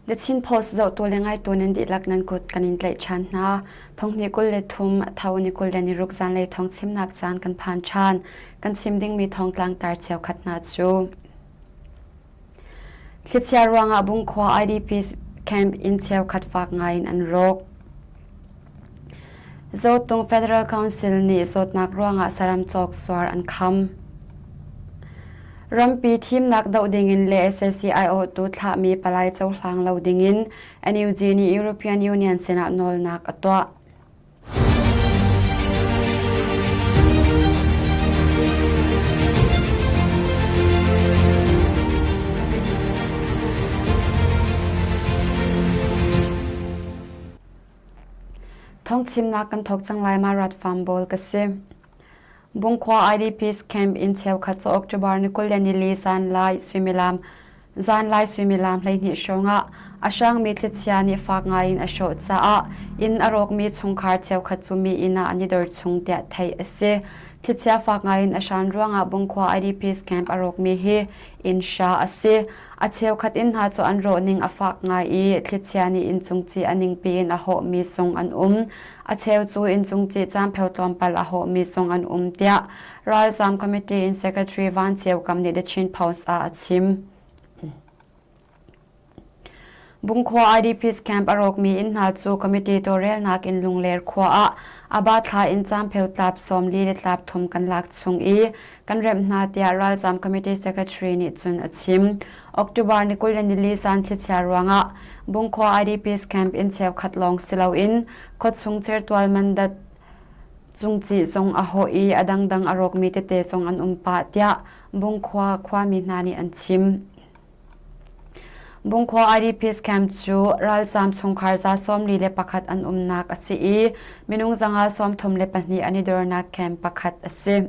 The Chin Post zohtu le ngaitu nan dihlak nan kut kan in tlaih ṭhan hna. Thonghnih 23, tho ni 26 zanlei thawng chimnak caan kan phan ṭhan. Kan chim dingmi thawngtlang tar cheukhat hna cu. Thlichia ruangah Bungkhua IDP camp inn cheukhat fak ngai in an rawk. Zotung Federal Council nih zawtnak ruangah saram cawk suar an kham. Rampi thimnak doh dingin le sac aiawhtu thlahmi palai cohlang lo dingin NUG nih European Union sinah nawlnak a tuah. Thawngchimnak kan thawk cang lai ma rat farm bawl ka si. Bungkhua IDPs camp in cheukhat cu October ni 24 zanlai suimilam zanlai suimilam 12 hrawngah a hrangmi thlichia nih fak ngaiin a hrawh caah inn a rawkmi chungkhar cheukhat cu mi inn ah an i dor chung tiah theih a si. Thlichia fak ngaiin a hran ruangah Bungkhua IDPs camp a rawkmi hi inn hra a si. A cheukhat inn hna cu an rawh ning a fak ngai i thlichia nih inncung ci a ningpi in a hawhmi zong an um. A cheu cu inncung ci caanpheu tlawmpal a hawhmi zong an um tiah ralzaam committee in Secretary Van Ceu Kam nih The Chin Post ah a chim. Bungkhua IDPs camp a rawkmi inn hna cu committee tawlrelnak in Lungler khua ah aba thla in caanpheu tlap 40 le tlap thum kan lak chung i kan remh hna tiah ralzaam committee secretary nih cun a chim. October ni 24 zan thlichia ruangah Bungkhua IDPs camp inn cheukhat lawng si loin khuachung certual mandat cungcih zong a hawh i a dangdang a rawkmi tete zong an um pah tiah Bungkhua khuami hna nih an chim. Bungkhua IDPs camp cu ralzaam chungkhar za 41 an umnak a si i minung 132 an i dornak camp pakhat a si.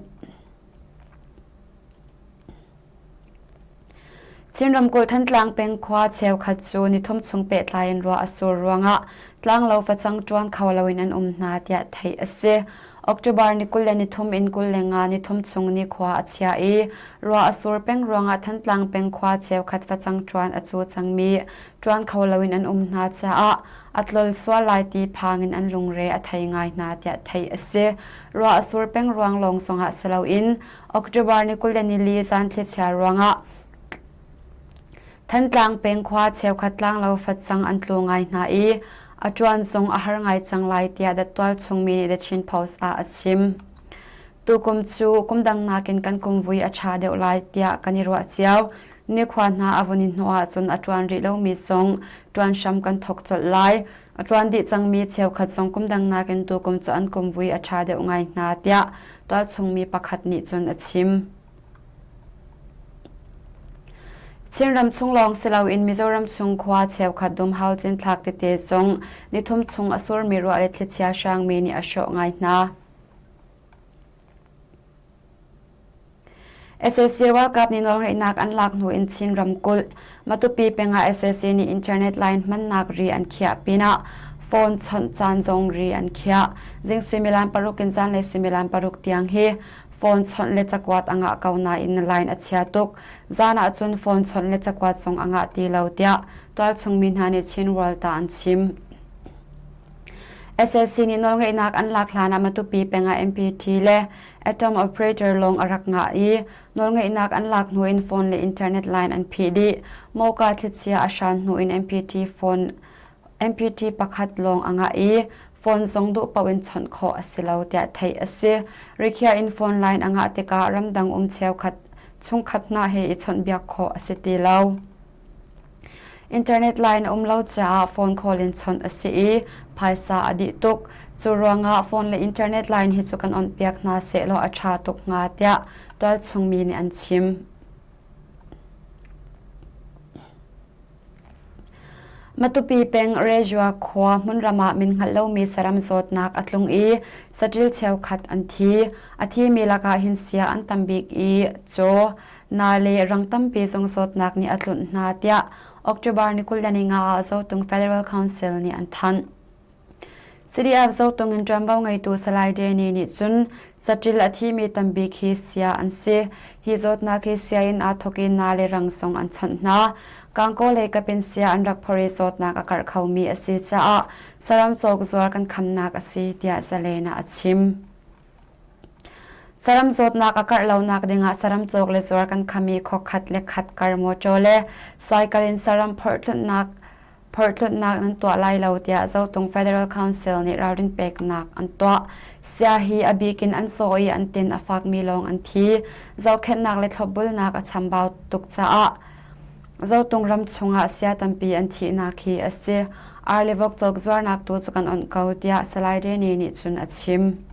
Chin ramkulh Thantlang peng khua cheukhat cu nithum chung pehtlai in ruah a sur ruangah tlanglo facang ṭuan kho loin an um hna tiah theih a si. October ni 23 in 25 nithum chung nikhua a chia i ruah a sur peng ruangah Thantlang peng khua cheukhat facang ṭuan a cu cangmi ṭuan kho loin an um hna caah a tlol sual lai ti phang in an lungre a thei ngai hna tiah theih a si. Ruah a sur peng ruang lawng zongah si loin October ni 24 zan thlichia ruangah Thantlang peng khua cheukhat tlanglo facang an tlu ngai hna i a ṭuan zong a har ngai cang lai tiah The Tualchungmi nih The Chin Post ah a chim. Tukum cu kum dang nakin kan kumvui a ṭha deuh lai tiah kan i ruah cio. Nikhua hna a vun i hnawh ahcun a ṭuan rih lomi zong ṭuan hram kan thawk colh lai. A ṭuan dih cangmi cheukhat zong kum dang nakin tukum cu an kumvui a ṭha deuh ngai hna tiah tualchungmi pakhat nih cun a chim. Chinram chung lawng si loin Mizoram chung khua cheukhat dumhau cinthlak tete zong nithum chung a surmi ruah le thlichia hrangmi nih a hrawh ngai hna. Sac ralkap nih nawlngeihnak an lak hnu in Chin ramkulh Matupi peng ah sac nih internet line hmannak ri an khiah pinah phone chawnh caan zong ri an khiah. Zing suimilam paruk in zanlei suimilam paruk tiang hi phone chawnh le cakuat a ngah ko nain line a chia tuk. Zan ah cun phone chawnh le cakuat zong a ngah ti lo tiah tualchung mi hna nih Chin World ah an chim. Sac nih nawlngeihnak an lak hlan ah Matupi peng ah MPT le Atom operator lawng a rak ngah i nawlngeihnak an lak hnu in phone le internet line an phih dih. Moka thlichia a hran hnu in MPT phone MPT pakhat lawng a ngah i phone zong duh paoh in chawnh khawh a si lo tiah theih a si. Rikhiah in phone line a ngah tikah ramdang um cheukhat chungkhat hna he i chawnhbiak khawh a si ti lo. Internet line a um lo caah phone call in chawnh a si i phaisa a dih tuk. Cu ruangah phone le internet line hi cu kan onhpiak hna sehlaw a ṭha tuk hnga tiah tualchung mi nih an chim. Matupi peng Rejua khua hmunram ah min hngalh lomi saram zawtnak a tlung i saṭil cheukhat an thi. A thimi lakah hin sia an tam bik i caw, na le rang tampi zong zawtnak nih a tlunh hna tiah October ni 25 ah Zotung Federal Council nih an thanh. CDF Zotung in ṭuanvo ngeitu Salai Danny nih cun saṭil a thimi tambik hi sia an si. Hi zawtnak hi sia in aa thawk i na le rang zong an chawnh hna. Gangaw lei kapin sia an rak phor i zawtnak a karh khomi a si caah saram cawk zuar kan khamnak a si tiah Zalen ah a chim. Saram zawtnak a karh lonak dingah saram cawk le zuar kan kham i khuakhat le khat kar mawṭaw le cycle in saram phorhtlunhnak phorhtlunhnak nan tuah lai lo tiah Zotung Federal Council nih ralrin peknak an tuah. Sia hi a bik in an saw i an tin a fakmi lawng an thi. Zohkhenhnak le thlopbulnak a chambau tuk caah Zotung ram chungah sia tampi an thihnak hi a si. Ar le vok cawk zuarnak tu cu kan onh ko tiah Salai Rene nih cun a chim.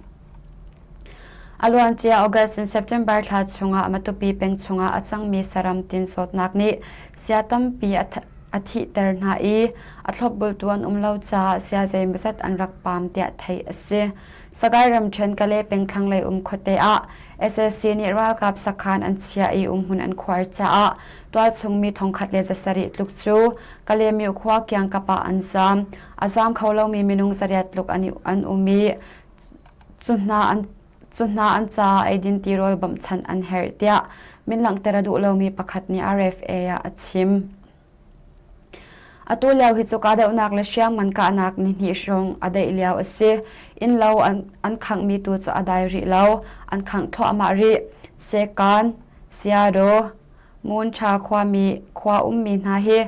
A luancia August in September thla chungah Matupi peng chungah a cangmi saram tin sawtnak nih sia tampi a thihter hna i a thlopbultu an um lo caah sia zeimawzat an rak paam tiah theih a si. Sagaing ramṭhen Kale peng thlanglei um khuate ah SAC nih ralkap sakhan an chiah i umhmun an khuar caah tualchung mi 1700 tluk cu Kalaymyo khua kiangkap ah an zaam. A zaam kho lomi minung 800 tluk an um i cu hna an caah eidin tirawl bawmhchanh an herh tiah min langhter a duh lomi pakhat nih RFA ah a chim. Atu lio hi cu kahdohnak le hriamngan kahnak nihnih hrawng a daih lio a si. Innlo an khanghmi tu cu a dai rih lo. An khangh thluahmah rih. Sekan, Siado, Ngunṭha khuami khua ummi hna hi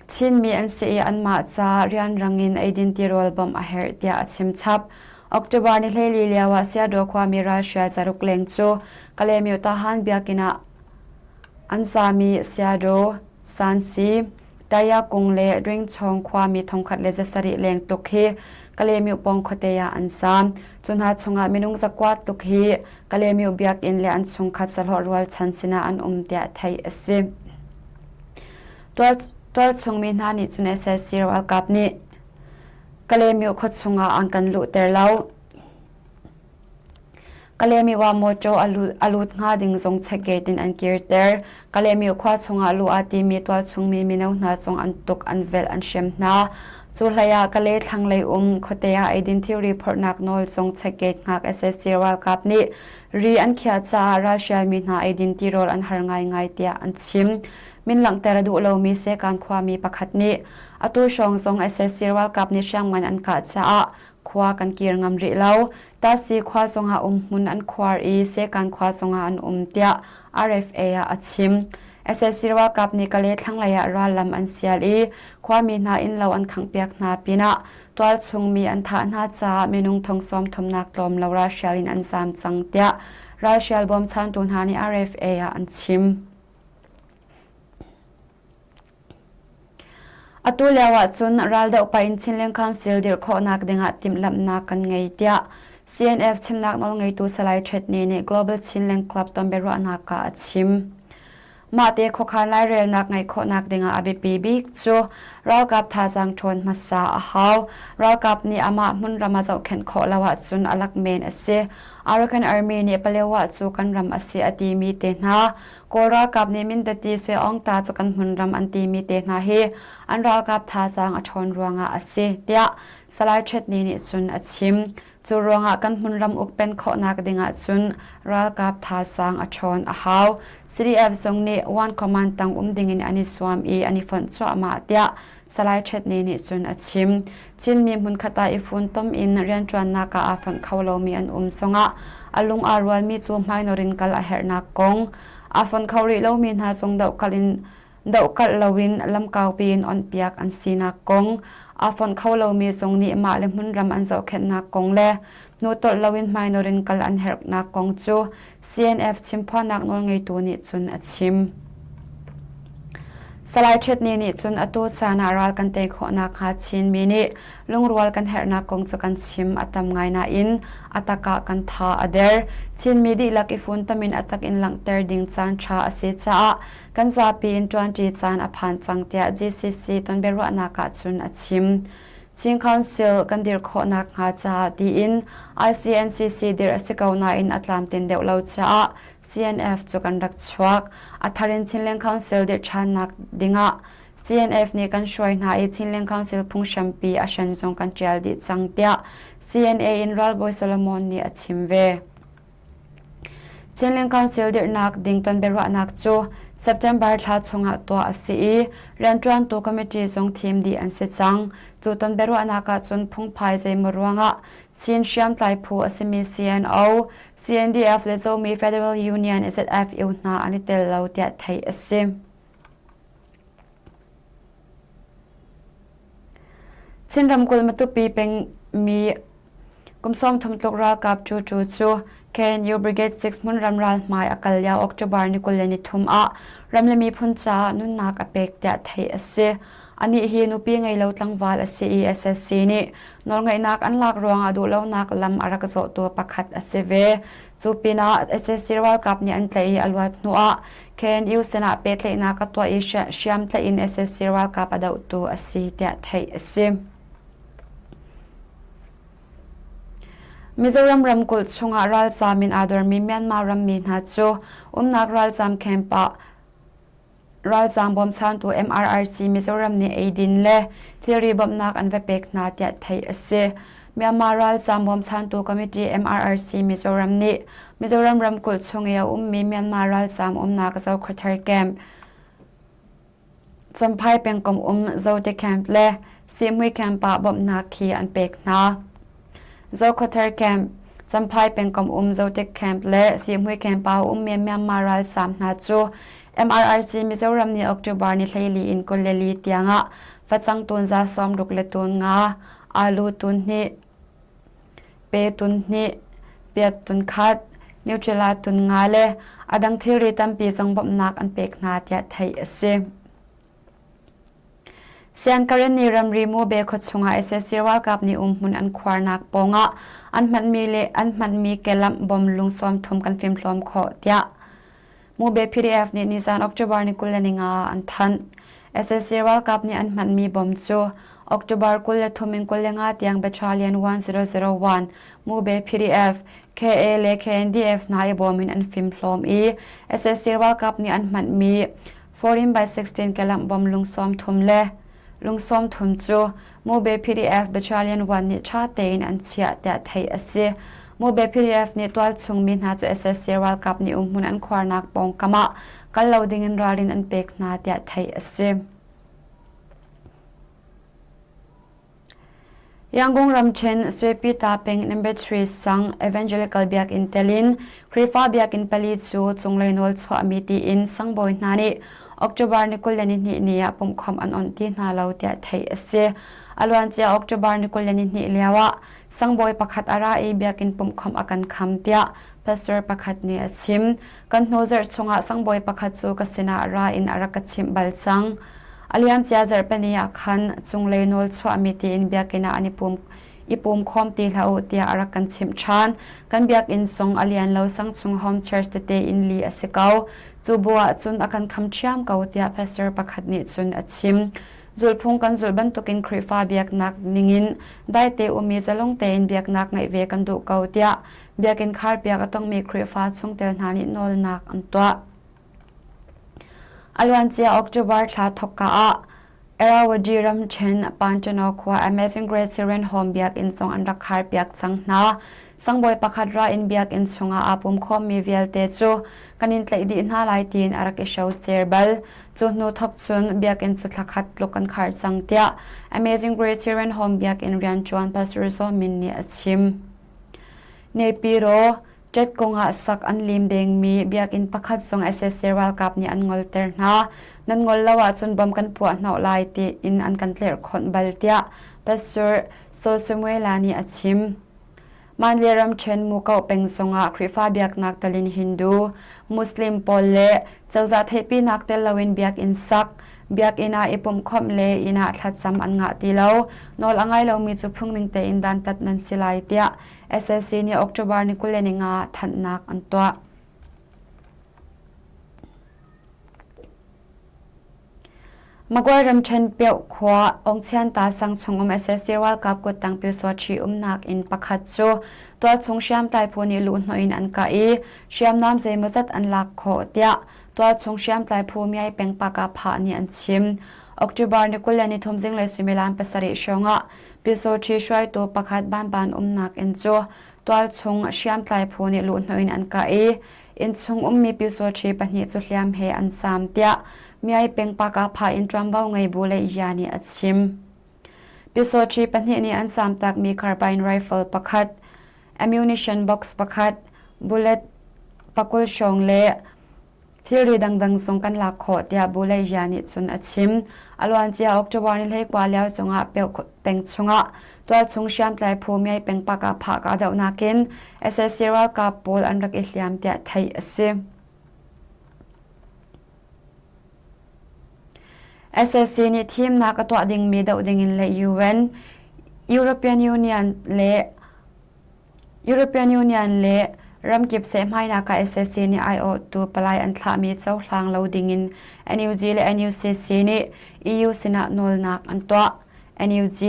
Chinmi an si i anmah ca rianrang in eidin tirawl bawmh a herh tiah a chim chap. October ni 14 lio ah Siado khuami ralhrial zaruk leng cu Kalaymyo Tahan biakinn ah an zami Siado, Sansi, Tayakung le Ringchawng khuami 1700 leng tuk hi Kalaymyo pawng khuate ah an zaam. Cu hna chungah minung zakua tuk hi Kalaymyo biakinn le an chungkhat sahlawh rualchan sinah an um tiah theih a si. Tualchung mi hna nih cun SAC ralkap nih Kalaymyo khua chungah an kan luhter lo. Kalaymyo ah mawṭaw a lut hnga ding zong check gate in an kirter. Kalaymyo khua chungah luh aa timi tualchung mi mino hna zong an tuk, an velh, an hrem hna. Cu hlei ah Kalay thlanglei um khuate ah eidin thilri phorhnak nawl zong check gate hngak SAC ralkap nih ri an khiah caah ralhrialmi hna eidin tirawl an har ngaingai tiah an chim. Min langhter a duh lomi Sekan khuami pakhat nih atu hrawng zong SAC ralkap nih hriamngan an kah caah khua kan kir ngam rih lo. Tasi khua zongah umhmun an khuar i Sekan khua zongah an um tiah RFA ah a chim. SAC ralkap nih Kale thlanglei ah rallam an sial i khuami hna innlo an khanghpiak hna pinah tualchung mi an thah hna caah minung thong sawm thumnak tlawm lo ralhrial in an zaam cang tiah ralhrial bawmchantu hna nih RFA ah an chim. Atu lio ahcun raldoh pah in Chinland Council dirh khawhnak dingah timhlamhnak kan ngei tiah CNF chimnak nawlngeitu Salai Htet Ni nih Global Chinland Club tonbiaruahnak ah a chim. Mahte khuakhan lairelnak ngeih khawhnak dingah a biapi bik cu ralkap thazaang ṭhawn hmasa a hau. Ralkap nih amah hmunram a zohkhenh khawh lo ahcun a lak men a si. Arakan Army nih Palewa cu kan ram a si a timi te hna, Kawl ralkap nih Mindati Swe Aung Ta cu kan hmunram an timi te hna hi an ralkap thazaang a ṭhawn ruangah a si, tiah Salai Htet Ni nih cun a chim. Cu ruangah kan hmunram ukpen khawhnak ding ahcun ralkap thazaang a ṭhawn a hau. CDF zong nih One Command tang um dingin an i suam i an i fonh cuahmah tiah Salai Htet Ni nih cun a chim. Chinmi hmunkhat ah i funtom in rianṭuannak ah aa fonh kho lomi an um zongah a lung aa rualmi cu hmainawr in kal a herhnak kong, aa fonh kho rih lomi hna zong dohkalh in dohkalh loin lamkaupi in onhpiak an sinak kong, aa fonh kho lomi zong nih mah le hmunram an zohkhenhnak kong le hnutolh loin hmainawr in kal an herhnak kong cu CNF chimphuannak nawlngeitu nih cun a chim. Salai Htet Ni nih cun atu caan ah ral kan tei khawh nakhnga Chinmi nih lungrual kan herhnak kong cu kan chim a tam ngai nain a tak ah kan tha a der. Chinmi dihlak i funtom in a tak in langhter ding caan ṭha a si caah kan zapi in ṭuanṭi caan a phan cang tiah GCC tonbiaruahnak ah cun a chim. Chin Council kan dir khawh nakhnga caah tiin ICNCC dir a si ko nain a tlamtlin deuh lo caah CNF cu kan rak chuak. A thar in Chinland Council dirh ṭhannak dingah CNF nih kan hruai hna i Chinland Council phunghrampi a hran zong kan ṭial dih cang tiah CNA in Ralbawi Solomon nih a chim ve. Chinland Council dirhnak ding tonbiaruahnak cu September thla chungah tuah a si i rianṭuantu committee zong thim dih an si cang. Cu ton biaruahnak ahcun phungphai zeimaw ruangah Chin hriamtlai phu a simi CNO, CNDF le Zomi Federal Union ZFU hna an i tel lo tiah theih a si. Chin ramkulh Matupi pengmi kum 30 tluk ralkap Cucu cu KNU Brigade 6 hmunram ral hmai a kal lio October ni 23 ah ram le miphun caah nunnak a pek tiah theih a si. Anih hi nupi ngei lo tlangval a si i SSC nih nawlngeihnak an lak ruangah duhlonak lam a rak zawhtu pakhat a si ve. Cu pinah SSC ralkap nih an tlaih i a luat hnuah KNU sinah pehtlaihnak a tuah i hriamtlaih in SSC ralkap a dohtu a si tiah theih a si. Mizoram ramkulh chungah ralzaam in aa dormi Myanmar rammi hna cu umnak ralzaam camp ah ralzaam bawmchantu MRRC Mizoram nih eidin le thilri bawmhnak an va pek hna tiah theih a si. Myanmar ralzaam bawmchantu committee MRRC Mizoram nih Mizoram ramkulh chung i a ummi Myanmar ralzaam umnak Zokhawthar camp, Champhai pengkomh um Zote camp le Sihmui camp ah bawmhnak hi an pek hna. Zokhawthar camp, Champhai pengkomh um Zote camp le Sihmui camp ah a ummi Myanmar ralzaam hna cu MRRC Mizoram nih October ni 14 in 24 tiangah facang tun za 60 le tun nga, alu tun hnih, pe tun hnih, piat tun khat, Nutella tun nga le a dang thilri tampi zong bawmhnak an pek hna tiah theih a si. Siangkareni ramri Mube khua chungah sac ralkap nih umhmun an khuarnak pawngah an hmanmi le an hmanmi kelamh bom lung 30 kan fimhlawm khawh tiah Mube PDF nih nizan October ni 25 ah an thanh. Sac ralkap nih an hmanmi bom cu October 23 in 25 tiang Battalion 1001 Mube PDF, KA le KNDF hna i bawm in an fimhlawm i sac ralkap nih an hmanmi 14 by 16 kelamh bom lung 30 le lung 30 cu Mube PDF Battalion 1 nih ṭha tein an chiah tiah theih a si. Mube PDF nih tualchung mi hna cu sac ralkap nih umhmun an khuarnak pawngkam ah kal lo dingin ralrin an pek hna tiah theih a si. Yangon ramṭhen Swepita peng number 3 sang Evangelical Biakinn telin Khrihfa biakinn pali cu cunglei nawl chuahmi tiin sangbawi hna nih October ni 22 ni ah pumhkhawmh an onh ti hna lo tiah theih a si. A luancia October ni 22 lio ah sangbawi pakhat a ra i biakinn pumhkhawmh a kan kham tiah pastor pakhat nih a chim. Kan hnu zarh chungah sangbawi pakhat cu ka sinah ra in a rak ka chimh bal cang. A liamcia zarhpini ah khan cunglei nawl chuahmi tiin biakinn ah an i pum i pum khawm ti hlah u tiah a rak kan chimh ṭhan. Kan biakinn sung a lian lo sang chung home church tete in li a si ko. Cu bu ah cun a kan kham ṭhiam ko tiah pastor pakhat nih cun a chim. Zulhphung kan zulh bantukin Khrihfa biaknak ningin daite um i zalong tein biaknak ngeih ve kan duh ko tiah biakinn kharpiak a tongmi Khrihfa chungtel hna nih nawlnak an tuah. A luancia October thla thawkka ah Irrawaddy ramṭhen Pantano khua Amazing Grace Children Home biakinn zong an rak kharpiak cang hna. Sangbawi pakhat ra in biakinn chungah aa pum khawmmi vialte cu kan in tlaih dih hna lai tiin a rak i hrocer bal. Cu hnu thawk cun biakinn cu thla khat tluk kan khar cang tiah Amazing Grace Children Home biakinn rianṭuan Pastor Zaw Min nih a chim. Nepiro Ṭet kongah sak an lim dengmi biakinn pakhat zong sac ralkap nih an ngolter hna. Nan ngol lo ahcun bom kan puah hnawh lai tiin an kan tlerhkhonh bal tiah Pastor Saw Samuela nih a chim. Manle ramṭhen Mukoh peng zongah Khrihfa biaknak telin Hindu, Muslim pawl le cozah theihpinak tel loin biakinn sak, biakinn ah i pumhkhawmh le inn ah thlacam an ngah ti lo. Nawl a ngai lomi cu phungning tein dantat nan si lai tiah SSC nih October ni 25 thanhnak an tuah. Magway ramṭhen Pioh khua Ongchianta sang chungum SSC ralkap kuttang Pyusawṭhi umnak inn pakhat cu tualchung hriamtlai phu nih luhhnawh in an kah i hriamnam zeimawzat an lak khawh tiah tualchung hriamtlai phu Myai peng Pakapha nih an chim. October ni 23 zinglei suimilam 7 hrawngah Pyusawṭhi hruaitu pakhat Banban umnak inn cu. Tualchung hriamtlai phu nih luhhnawh in an kah i innchung ummi pyusawṭhi pahnih cu hliam he an saam tiah Myai peng Pakapha in ṭuanvo ngei Bu le Ya nih a chim. Pyusawṭhi pahnih nih an saamtakmi carbine rifle pakhat, ammunition box pakhat, bullet pakul hrawng le Thilri dangdang zong kan lak khawh tiah Buleia nih cun a chim. A luancia October ni 19 lio cungah peng chungah tualchung hriamtlai phu Myai peng pak ah phah kahdohnak in sac ralkap pawl an rak i hliam tiah theih a si. Sac nih thimnak a tuah dingmi doh dingin le UN, European Union le European Union le ramkip sehhmainak ah sac nih aiawhtu palai an thlahmi cohlang lo dingin NUG le NUCC nih EU sinah nawlnak an tuah. NUG,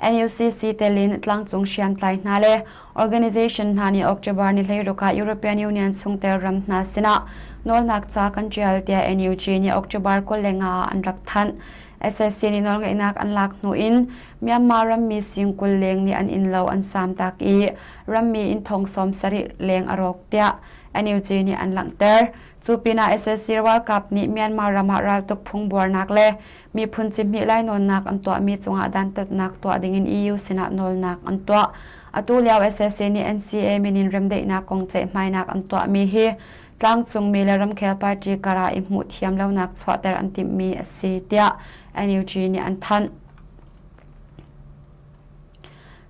NUCC telin tlangcung hriamtlai hna le organization hna nih October ni 16 ah European Union chungtel ram hna sinah nawlnak ca kan ṭial tiah NUG nih October 25 ah an rak thanh. Sac nih nawlngeihnak an lak hnu in Myanmar rammi sing 20 leng nih an innlo an samtak i rammi inn thong 70 leng a rawk tiah NUG nih an langhter. Cu pinah sac ralkap nih Myanmar ram ah raltuk phung buarnak le miphun cihmih lainawnnak an tuahmi cungah dantatnak tuah dingin EU sinah nawlnak an tuah. Atu lio sac nih NCA min in remdaihnak kong ceihmainak an tuahmi hi tlangcungmi le ramkhel party karah i hmuh thiam lonak chuahter an timhmi a si tiah NUG nih an thanh.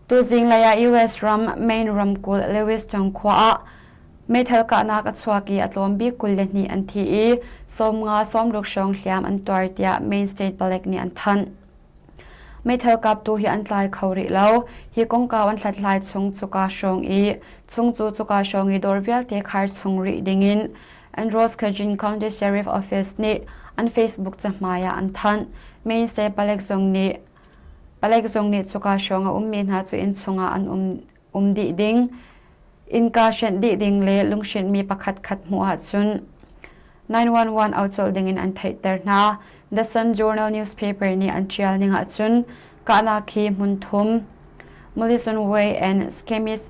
Tuzing lei ah US ram Maine ramkulh Lewiston khua ah meithal kahnak a chuak i a tlawm bik 22 an thi i 50 60 hrawng hliam an tuar tiah Maine State Palek nih an thanh. Meithal kaptu hi an tlai kho rih lo. Hi kongkau an hlathlai chung cuka hrawng i chung cu cuka hrawng i dawr vialte khar chung rih dingin Androscoggin County Sheriff Office nih an Facebook cahmai ah an thanh. Maine State palek zung nih palek zung nih cuka hrawng a ummi hna cu inn chungah an um, um dih ding, innka hrenh dih ding le lunghrinhmi pakhat khat hmuh ahcun 911 au colh dingin an theihter hna. The Sun Journal newspaper nih an ṭial ning ahcun kahnak hi hmun thum Mullison Way and Schemis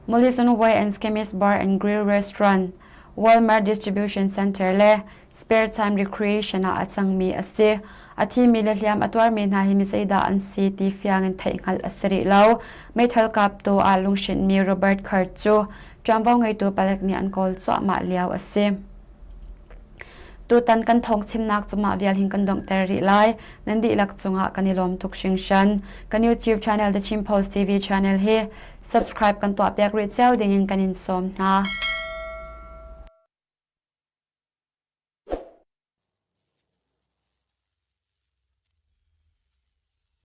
Mullison Way and Schemis Bar and Grill Restaurant Walmart Distribution Center le Spare Time Recreation ah a cangmi a si. A thimi le hliam a tuarmi hna hi mi zeidah an si ti fiang in theihhngalh a si rih lo. Meithal kaptu aa lunghrinhmi Robert Card cu ṭuanvo ngeitu palek nih an kawl cuahmah lio a si. Tutan kan thawng chimnak cu mah vial hin kan donghter rih lai. Nan dihlak cungah kan i lawm tuk hringhran. Kan YouTube channel The Chin Post TV channel hi subscribe kan tuahpiak rih cio dingin kan in sawm hna.